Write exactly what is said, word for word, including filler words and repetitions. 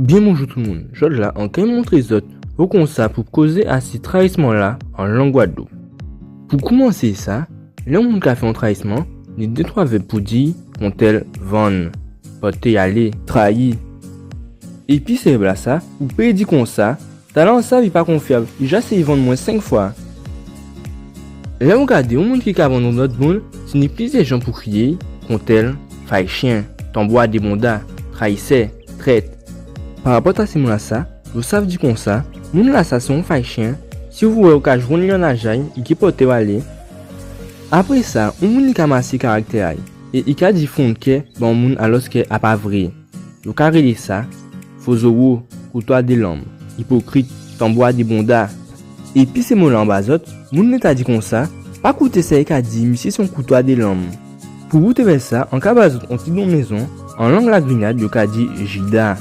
Byen bonjou tout moun. Jòdla an kay montré zòt poukisa pou kozé asi trayisman-la an lang Gwadloup. Pou koumansé sa, lè on moun ka fè on trayisman, ni dé twa vèb pou di, kontèl vann, pòté alé, trayi. Épi sé vèb-lasa, ou pé di konsa, talan-sa i pa konfyab, i ja séyé vann mwen senk fwa. Lè ou gadé on moun ki ka vann on lòt moun, sé ni plizyè jan pou kriyé, kontèl faychyen, tanbou a dé bonda, trayisè, trèt. Parapòt a sé mo-lasa, yo sav di konsa, moun-lasa sé on faychyen, si ou vwè ou ka jwenn li an lajay, i ké pòté'w alé. Apré sa, on moun i ka masé karaktè a'y, é i ka di fon kè ba on moun alòskè a pa vré. Yo ka rélé sa fo zo wo, kouto a dé lanm, ipokrit, tanbou a dé bonda. Épi sé mo-la an ba zòt, moun-la ka di konsa, pa kouté sa i ka di, misyé sé on kouto a dé lanm. Pou ou té vwè sa, an ka ba zòt on ti non mézon, an lang Lagrinad yo ka di jida.